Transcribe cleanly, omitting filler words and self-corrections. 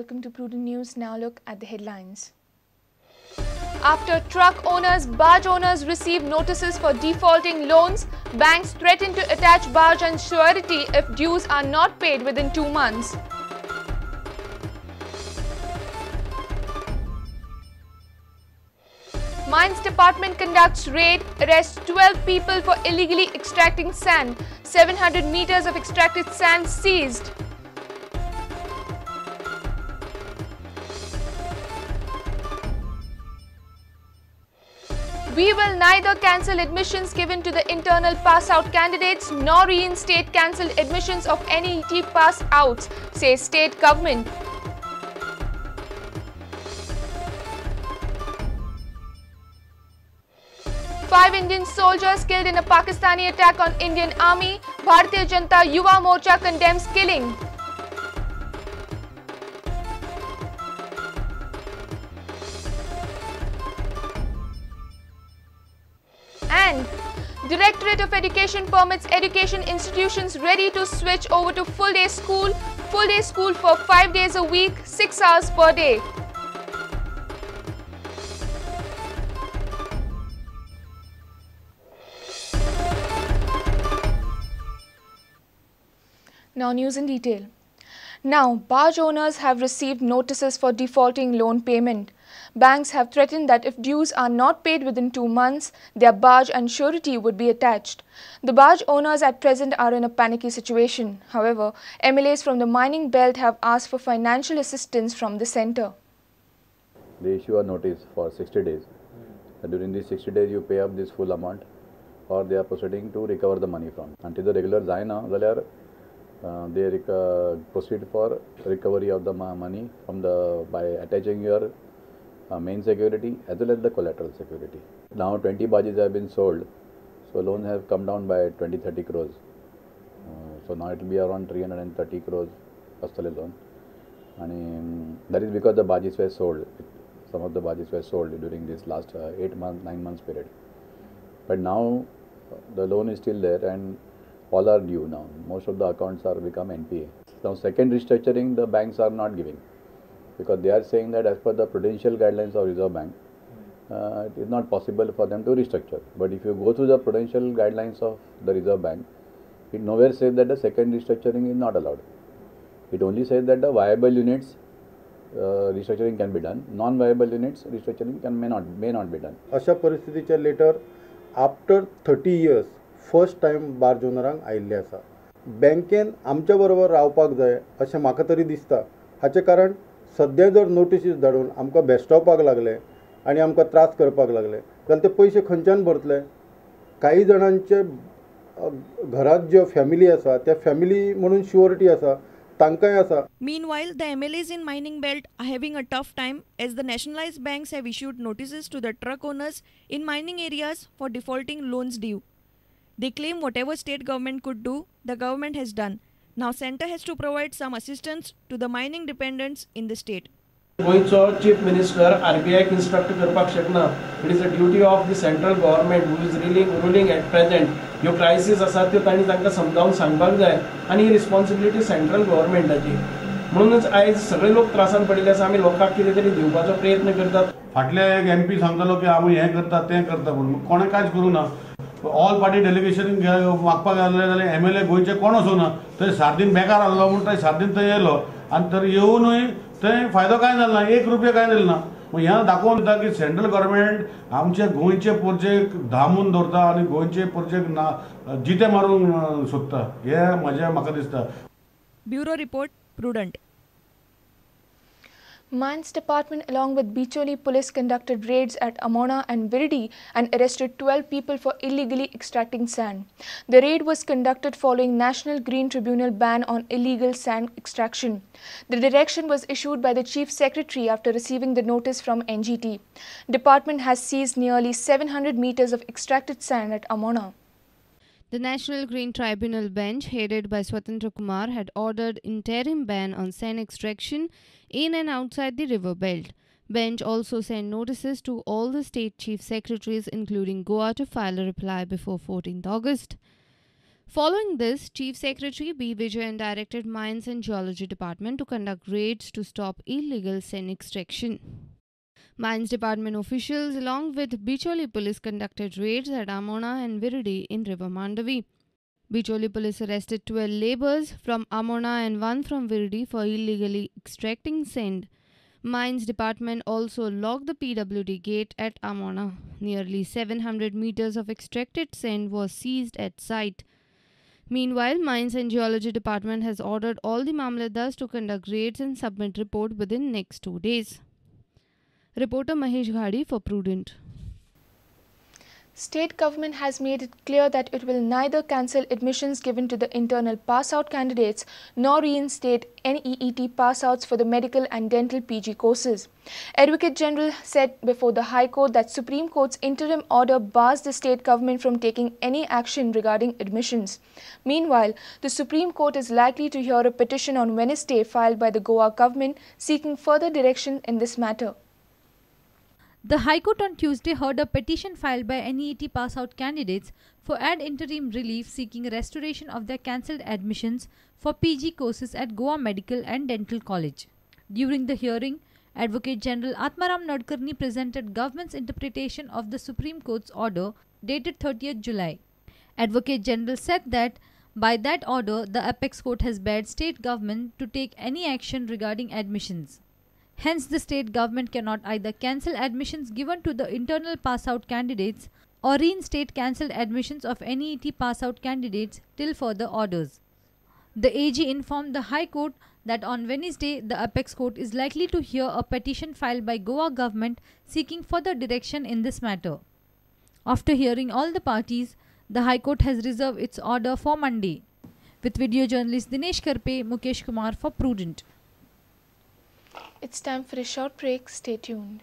Welcome to Prudent News. Now look at the headlines. After truck owners, barge owners receive notices for defaulting loans, banks threaten to attach barge and surety if dues are not paid within 2 months. Mines Department conducts raid, arrests 12 people for illegally extracting sand. 700 meters of extracted sand seized. We will neither cancel admissions given to the internal pass-out candidates nor reinstate cancelled admissions of NET pass-outs, says state government. Five Indian soldiers killed in a Pakistani attack on Indian Army. Bharatiya Janata Yuva Morcha condemns killing. And Directorate of Education permits education institutions ready to switch over to full-day school. Full-day school for 5 days a week, 6 hours per day. Now news in detail. Now, barge owners have received notices for defaulting loan payment. Banks have threatened that if dues are not paid within 2 months, their barge and surety would be attached. The barge owners at present are in a panicky situation. However, MLAs from the mining belt have asked for financial assistance from the centre. They issue a notice for 60 days. During these 60 days, you pay up this full amount or they are proceeding to recover the money from. Until the regular जायना जाल्यार they proceed for recovery of the money from the by attaching your main security as well as the collateral security. Now 20 barges have been sold, so loans have come down by 20-30 crores. So now it will be around 330 crores astale loan. And that is because the barges were sold. Some of the barges were sold during this last 8 months, 9 months period. But now the loan is still there and all are due now. Most of the accounts are become NPA. Now second restructuring the banks are not giving, because they are saying that as per the prudential guidelines of Reserve Bank, it is not possible for them to restructure. But if you go through the prudential guidelines of the Reserve Bank, it nowhere says that the second restructuring is not allowed. It only says that the viable units restructuring can be done, non-viable units restructuring can may not be done. अशा परिस्थितीचे letter after 30 years first time barge ओनरांक आयिल्ले आसा. बँकेन आमच्या बरोबर रावपाक जाय अशें म्हाका तरी दिसता. हाचें कारण सद्या जर नोटिसीस धाडून आमकां भेश्टावपाक लागले आनी आमकां त्रास करपाक लागले जाल्यार ते पयशे खंयच्यान भरतले? काही जाणांचे घरांत ज्यो फॅमिली आसा त्या फॅमिली म्हणून शुअरिटी आसा तांकांय आसा. Meanwhile, the MLAs in mining belt are having a tough time as the nationalized banks have issued notices to the truck owners in mining areas for defaulting loans due. They claim whatever state government could do, the government has done. Now centre has to provide some assistance to the mining dependents in the state. गोंयचो chief minister आरबीआयक instruct करपाक शकना. It is a duty of the central government who is ruling at present. ह्यो crisis आसा त्यो तांणी तांकां समजावन सांगपाक जाय आनी ही रिस्पॉन्सिबिलिटी सेंट्रल गव्हर्मेंटाची. म्हणूनच आयज सगळे लोक त्रासान पडिल्ले आसा. आमी लोकांक कितें तरी दिवपाचो प्रयत्न करतात. फाटले एक एमपी सांगतालो की आमी हें करता तें करता म्हणून कोणें कांयच करूं ना. ऑल पार्टी डेलिगेशन मागपाक गेले जाल्यार एमएलए गोंयचे कोण वचूना. थंय सात दीन बेकार आहलो म्हूण थंय 7 दीन थंय येयलो आनी तर येवनूय थंय फायदो कांय जालो ना, 1 रुपया कांय दिलो ना. हें दाखोवन दिता की सेंट्रल गव्हर्मेंट आमचे गोंयचे प्रोजेक्ट दामून दवरता आनी गोंयचे प्रोजेक्ट ना जिते मारूंक सोदता, हें म्हजें म्हाका दिसता. Bureau report, Prudent. Mines Department along with Bicholi Police conducted raids at Amona and Virdi and arrested 12 people for illegally extracting sand. The raid was conducted following National Green Tribunal ban on illegal sand extraction. The direction was issued by the Chief Secretary after receiving the notice from NGT. Department has seized nearly 700 meters of extracted sand at Amona. The National Green Tribunal bench, headed by Swatantra Kumar, had ordered interim ban on sand extraction in and outside the river belt. Bench also sent notices to all the state chief secretaries, including Goa, to file a reply before 14th August. Following this, Chief Secretary B. Vijayan directed Mines and Geology Department to conduct raids to stop illegal sand extraction. Mines Department officials along with Bicholim Police conducted raids at Amona and Viridi in River Mandavi. Bicholim Police arrested 12 laborers from Amona and 1 from Viridi for illegally extracting sand. Mines Department also locked the PWD gate at Amona. Nearly 700 meters of extracted sand was seized at site. Meanwhile, Mines and Geology Department has ordered all the Mamlatdars to conduct raids and submit report within next 2 days. Reporter Mahesh Ghadi for Prudent. State government has made it clear that it will neither cancel admissions given to the internal pass-out candidates nor reinstate NEET pass-outs for the medical and dental PG courses. Advocate General said before the High Court that Supreme Court's interim order bars the state government from taking any action regarding admissions. Meanwhile, the Supreme Court is likely to hear a petition on Wednesday filed by the Goa government seeking further direction in this matter. The High Court on Tuesday heard a petition filed by NEET pass-out candidates for ad interim relief seeking restoration of their cancelled admissions for PG courses at Goa Medical and Dental College. During the hearing, Advocate General Atmaram Nadkarni presented government's interpretation of the Supreme Court's order dated 30th July. Advocate General said that by that order, the Apex Court has barred state government to take any action regarding admissions. Hence, the state government cannot either cancel admissions given to the internal pass-out candidates or reinstate cancelled admissions of NEET pass-out candidates till further orders. The AG informed the High Court that on Wednesday, the Apex Court is likely to hear a petition filed by Goa government seeking further direction in this matter. After hearing all the parties, the High Court has reserved its order for Monday. With video journalist Dinesh Karpe, Mukesh Kumar for Prudent. It's time for a short break. Stay tuned.